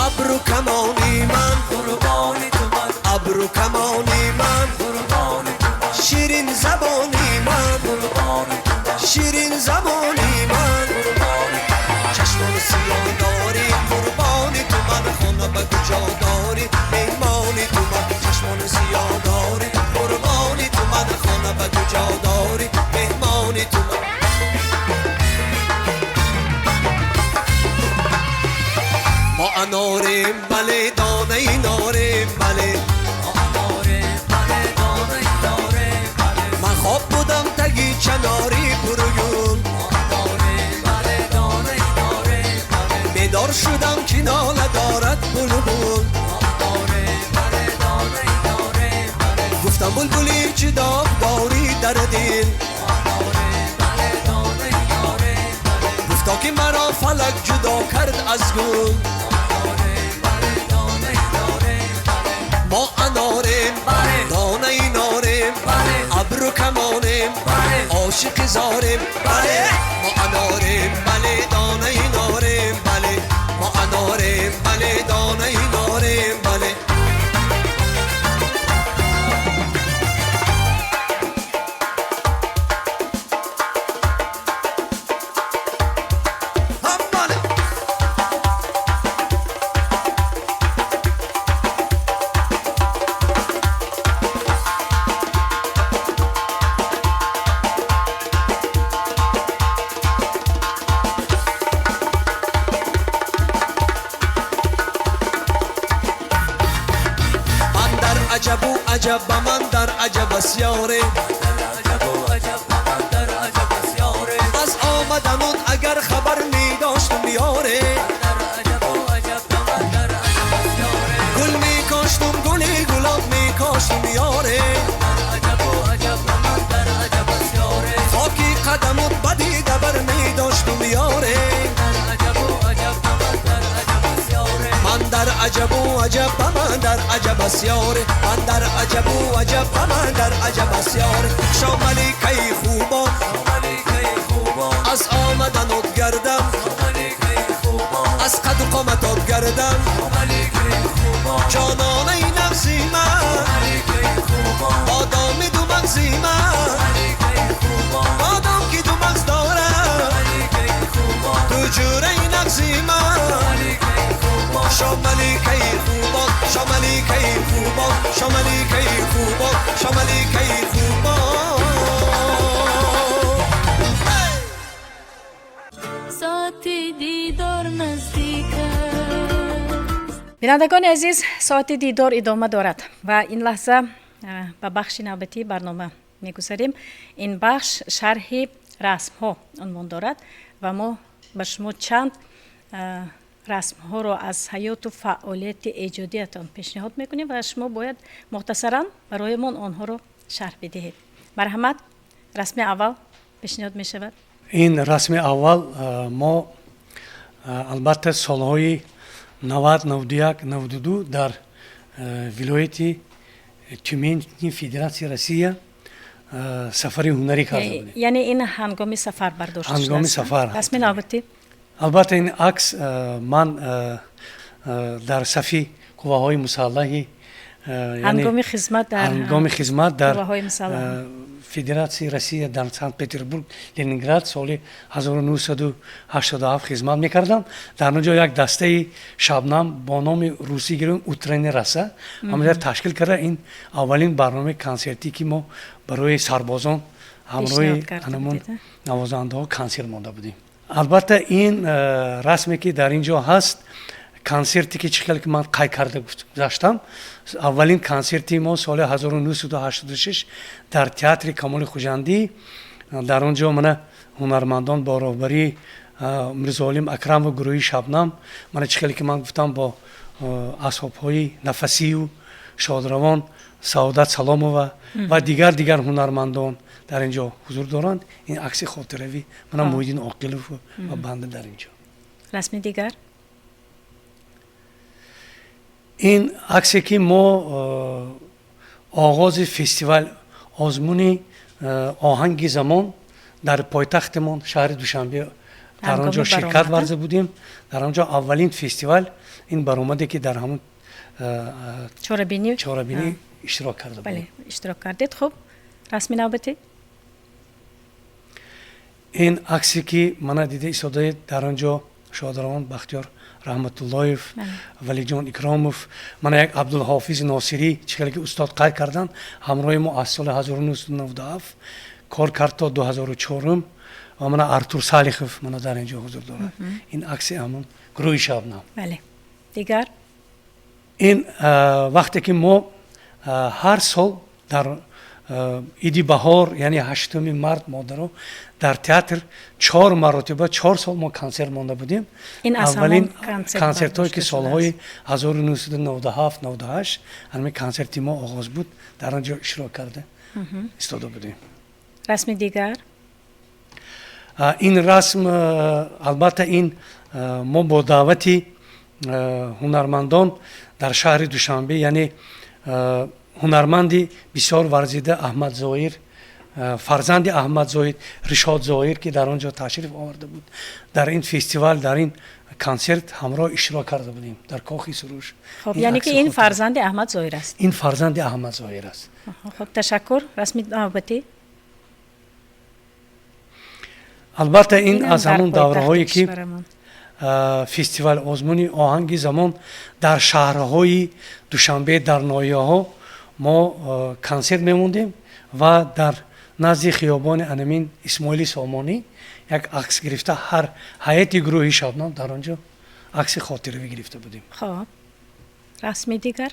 Абру камони ман, абру камони ман, ширин забони ман, ширин забони ман. Чашмони сиёҳ дорӣ, қурбони ту ман. Хона ба куҷо дорӣ, меҳмони ту ман. Чашмони сиёҳ дорӣ, қурбони ту ман. Хона ба куҷо дорӣ, меҳмони ту ман. Мо анорем, бале, донаи норем, бале. Ман хоб будам таги чанори пургул, бедор шудам, ки нола дорад булбул. Гуфтам: булбули, чӣ доғ дорӣ дар дил? Гуфто, ки маро фалак ҷудо кард аз гул. Мо анорем, донаи норем, абру камонем, ошиқи зорем, бале. Мо анорем, бале, донаи норем, бале. Мо анорем, бале, донаи норем, бале. Ҳаммале! Ман дар аҷабу аҷаб, ба ман дар аҷаб аст, ёре, аз омаданут. Агар хабар медоштум, ёре, гул мекоштум, гули гулоб мекоштум, ёре. Хоки қадамут ба дида бар медоштум, ёре. Ман дар аҷабу аҷаб, ба ман дар аҷаб аст, ёре. Ман дар аҷабу аҷаб, ба ман дар аҷаб аст, ёре. Шомаликаи хубон, аз омаданот гардам, аз қаду қоматот гардам. Ҷононаи нағзи ман, одоми ду мағзи ман, одам ки ду мағз дорад, ту ҷураи нағзи ман. Шомаликаи хубон, шомаликаи хубон, шомаликаи хубон, шомаликаи хубон. Соати дидор наздик аст. Бинандагони азиз, соати дидор идома дорад ва ин лаҳза ба бахши навбатии барнома мегузарем. Ин бахш шарҳи расмҳо унвон дорад ва мо ба шумо чанд расмҳоро аз ҳаёту фаъолияти эҷодиятон пешниҳод мекунем ва шумо бояд мухтасаран барои мон онҳоро шарҳ бидиҳед. Марҳамат, расми аввал пешниҳод мешавад. Ин расми аввал мо албатта солҳои 90, 91, 92 дар вилояти Тюмени Федератсияи Россия сафари ҳунарӣ карда будем. Яъне ин ҳангоми сафар бардошта Ҳангоми шудааст? сафар. Расми навбатӣ. Албатта, ин акс ман дар сафи қувваҳои мусаллаҳи, ҳангоми хизмат дар ҳангоми хизмат дар қувваҳои мусаллаҳ. Федератсияи Россия, дар Санкт Петербург, Ленинград соли 1987 хизмат мекардам. Дар он ҷо як дастаи Шабнам бо номи русӣ гирем, Утренняя роса, ҳамаҷа ташкил карда. Ин аввалин барномаи консертӣ, ки мо барои сарбозон ҳамроҳи Пешниҳод карда анамон будед, навозандаҳо консерт монда будем. Албатта, ин расме, ки дар ин ҷо ҳаст, консерте, ки чӣ хеле ки ман қайд карда гузаштам, аввалин консерти мо соли 1986 дар театри Камоли Хуҷандӣ. Дар он ҷо мана ҳунармандон бо роҳбарии Мирзоалим Акрамов, гурӯҳи Шабнам, мана чӣ хеле ки ман гуфтам, бо асбобҳои нафасию шодравон Саодат Саломова ва дигар ҳунармандон дар ин ҷо ҳузур доранд. Ин акси хотиравӣ, мана Муҳиддин Оқилов ва банда дар ин ҷо. Расми дигар? Ин аксе ки мо оғози фестивал озмуни оҳанги замон дар пойтахтимон шаҳри Душанбе дар он ҷо ширкат варзида будем. Дар он ҷо аввалин фестивал ин баромаде ки дар ҳамон чорабинӣ иштирок карда будем. Иштирок кардед. Хуб, расми навбатӣ? Ин аксе ки мана дида истодаед, дар он ҷо шодравон Бахтиёр Раҳматуллоев, Валиҷон Икромов, мана як Абдулҳофизи Носирӣ, чӣ хеле ки устод қайд карданд, ҳамроҳи мо аз соли 1997 кор кард то 2004, ва мана Артур Салихов мана дар ин ҷо ҳузур дорад. Ин акси ҳамон гурӯҳи Шабнам. Бале, дигар? Ин вақте ки мо ҳар сол дар иди баҳор, яъне 8 март, модаро дар театр 4 маротиба, 4 сол мо консерт монда будем. Аввалин консертҳое ки солҳои 1997, 98 ҳамин консерти мо оғоз буд, дар он ҷо иштирок карда истода будем. Расми дигар? Ин расм, албатта, ин мо бо даъвати ҳунармандон дар шаҳри Душанбе, яъне ҳунарманди бисёр варзида Аҳмад Зоир, фарзанди Аҳмад Зоир Ришод Зоир, ки дар он ҷо ташриф оварда буд, дар ин фестивал, дар ин консерт ҳамроҳ иштирок карда будем дар Кохи Суруш. Хоб, яъне ки ин фарзанди Аҳмад Зоир аст? Ин фарзанди Аҳмад Зоир аст. Хоб, ташаккур. Расми навбатӣ? Албатта, ин аз ҳамон давраҳое ки фестивал озмуни оҳанги замон дар шаҳрҳои Душанбе, дар ноҳияҳо мо консерт мемондем ва дар назди хиёбони анамин Исмоили Сомонӣ як акс гирифта, ҳар ҳайати гурӯҳи Шабнам дар он ҷо акси хотиравӣ гирифта будем. Хоб, расми дигар?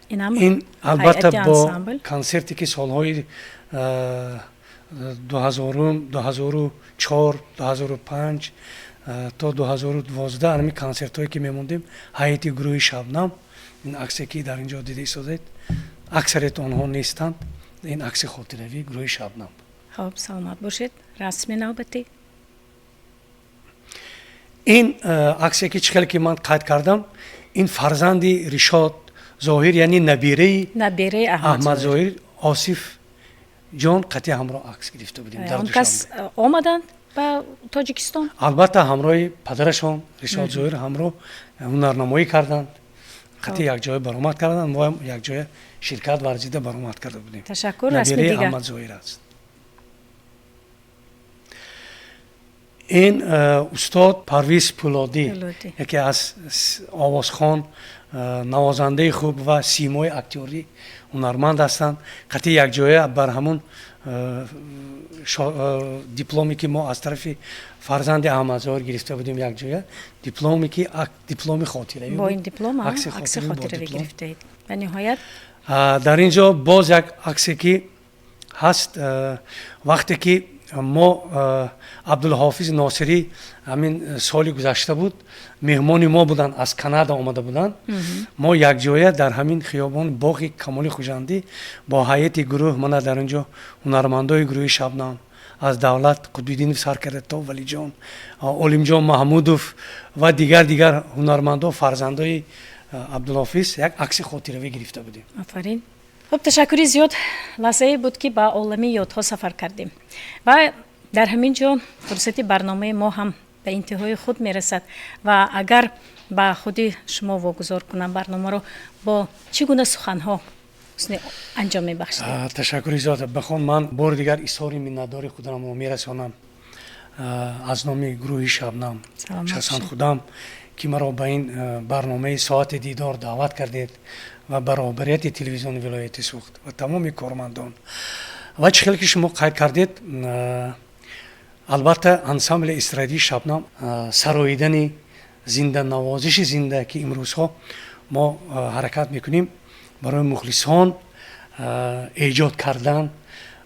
Ин албатта бо консерте ки солҳои 2000-ум, 2004, 2005 то 2012 ҳамин консертҳое ки мемондем ҳайати гурӯҳи Шабнам, ин аксе ки дар ин ҷо дида истодаед, аксарияти онҳо нестанд, ин акси хотиравии гурӯҳи Шабнам. Хоб, саломат бошед. Расми навбатӣ? Ин аксе ки чӣ хеле ки ман қайд кардам, ин фарзанди Ришод Зоҳир, яъне набираи набираи Аҳмад Зоҳир Осиф ҷон қатъи ҳамроҳ акс гирифта будем дар Он кас омаданд ба Тоҷикистон? Албатта, ҳамроҳи падарашон Ришод Зоҳир ҳамроҳ ҳунарнамоӣ карданд, қатъи якҷоя баромад карданд, мо ҳам якҷоя ширкат варзида баромад карда будем. Ташаккур. Расми набираи дигар? Аҳмад Зоҳир аст. Ин устод Парвиз Пӯлодӣ, яке аз овозхон, навозандаи хуб ва симои актёрӣ ҳунарманд ҳастанд. Қатъи якҷоя бар ҳамун дипломе ки мо аз тарафи фарзанди Аҳмадзоҳир гирифта будем, якҷоя дипломе ки дипломи хотиравӣ. Бо ин диплом акси хотиравӣ гирифтаед. Ва ниҳоят? Дар ин ҷо боз як аксе ки ҳаст, вақте ки мо Абдулҳофиз Носирӣ ҳамин соли гузашта буд, меҳмони мо буданд, аз Канада омада буданд, мо якҷоя дар ҳамин хиёбон боғи Камоли Хуҷандӣ бо ҳайати гурӯҳ, мана дар ин ҷо ҳунармандои гурӯҳи Шабнам аз Давлат Қутбиддинов сар карда то Валиҷон, Олимҷон Маҳмудов ва дигар ҳунармандо, фарзандои Абдулҳофиз, як акси хотиравӣ гирифта будем. Офарин. Хуб, ташаккури зиёд. Лаҳзае буд ки ба олами ёдҳо сафар кардем ва дар ҳамин ҷо фурсати барномаи мо ҳам ба интиҳои худ мерасад. Ва агар ба худи шумо вогузор кунам барномаро, бо чӣ гуна суханҳо ҳусни анҷом мебахшед? Ташаккури зиёд. Бахон, ман бори дигар изҳори миннатдории худамро мерасонам аз номи гурӯҳи Шабнам, шахсан худам, ки маро ба ин барномаи Соати дидор даъват кардед ва ба роҳбарияти телевизиони вилояти Суғд ва тамоми кормандон. Ва чӣ хеле ки шумо қайд кардед, албатта, ансамбли эстрадии Шабнам сароидани зинда, навозиши зинда, ки имрӯзҳо мо ҳаракат мекунем барои мухлисон эҷод кардан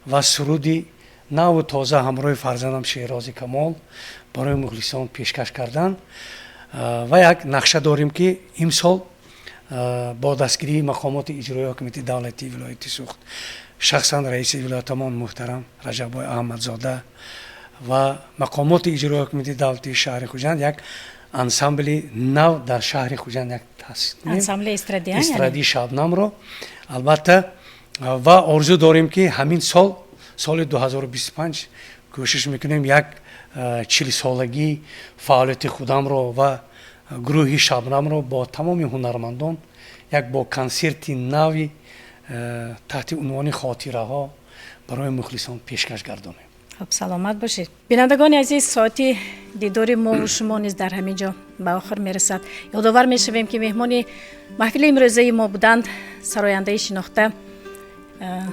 Ва суруди наву тоза ҳамроҳи фарзандам Шеҳрози Камол барои мухлисон пешкаш кардан. Ва як нақша дорем, ки имсол бо дастгирии мақомоти иҷроии ҳокимияти давлатии вилояти Суғд, шахсан раиси вилоятамон муҳтарам Раҷаббой Аҳмадзода ва мақомоти иҷроии ҳокимияти давлатии шаҳри Хуҷанд, як ансамбли нав дар шаҳри Хуҷанд як таъсис кунем. Ансамбли эстрадӣ? Эстрадии Шабнамро, албатта. Ва орзу дорем, ки ҳамин сол, соли 2025, кӯшиш мекунем як 40-солагии фаъолияти худамро ва гурӯҳи Шабнамро бо тамоми ҳунармандон як бо консерти нави таҳти унвони «Хотираҳо» барои мухлисон пешкаш гардонем. Хуб, саломат бошед. Бинандагони азиз, соати дидори мову шумо низ дар ҳамин ҷо ба охир мерасад. Ёдовар мешавем, ки меҳмони маҳфили имрӯзаи мо буданд сарояндаи шинохта,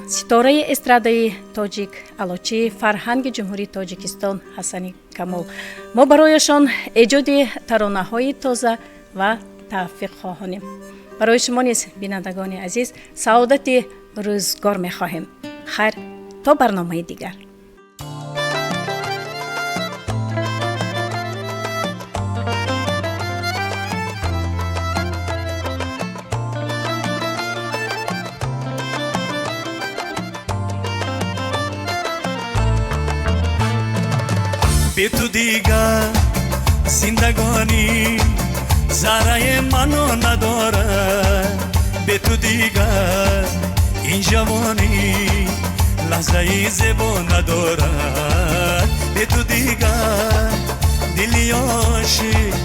ситораи эстрадаи тоҷик, аълочии фарҳанги Ҷумҳурии Тоҷикистон Ҳасани Камол. Мо барояшон эҷоди таронаҳои тоза ва тавфиқ хоҳонем. Барои шумо низ, бинандагони азиз, саодати рӯзгор мехоҳем. Хайр, то барномаи дигар. Бе ту дигар зиндагонӣ зарраи маъно надорад. Бе ту дигар ин ҷавонӣ лаҳзаи зебо надорад. Бе ту дигар дили ошиқ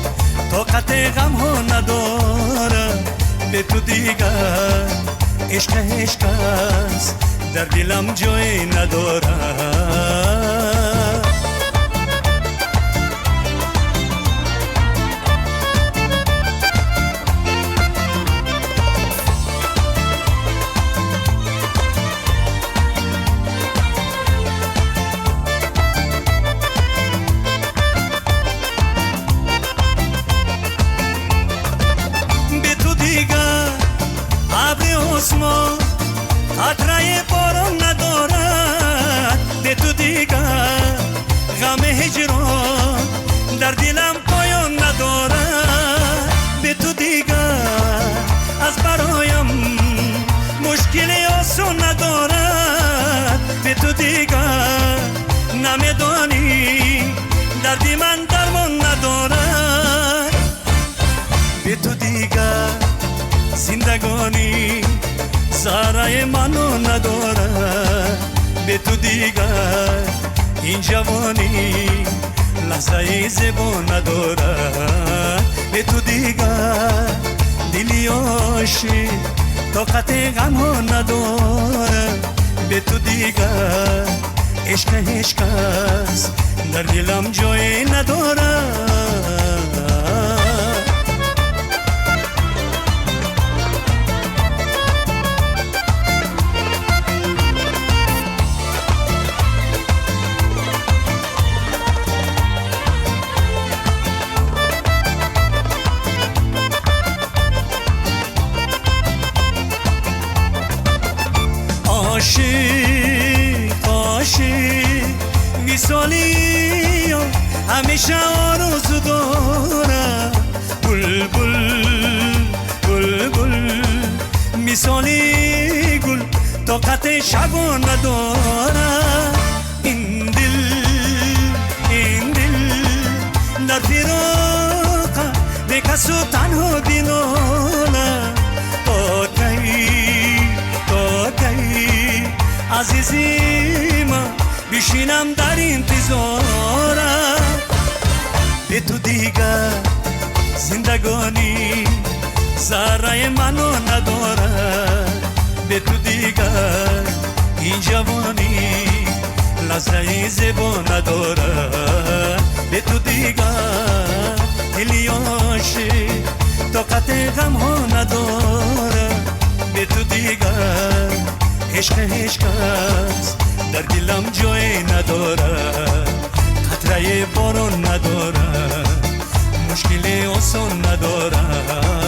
тоқати ғамҳо надорад. Бе ту дигар ишқ ҳеҷ кас дар дилам ҷое надорад. Бе ту дигар абри осмон қатраи борон надорад. Бе ту дигар ғами ҳиҷрон дар дилам поён надорад. Бе ту дигар аз бароям мушкили осон надорад. Бе ту дигар намедонӣ, дарди ман дармон надорад. Бе ту дигар зиндагонӣ зарраи маъно надорад. Бе ту дигар ин ҷавонӣ лаҳзаи зебо надорад. Бе ту дигар дили ошиқ тоқати ғамҳо надорад. Бе ту дигар ишқ ҳеҷ кас дар дилам ҷое надорад. Ошиқ, ошиқ висолиё ҳамеша орзу дорад. Булбул, булбул мисоли гул тоқати шабо надорад. Ин дил, ин дил дар фироқа бекасу танҳо бинолад. То кай, то кай, азизима, бишинам дар интизорат? Бе ту дигар зиндагонӣ зарраи маъно надорад. Бе ту дигар ин ҷавонӣ лаҳзаи зебо надорад. Бе ту дигар дили ошиқ тоқати ғамҳо надорад. Бе ту дигар ишқ ҳеҷ кас дар дилам ҷое надорад. Қатраи борон надорад, мушкили осон надорад.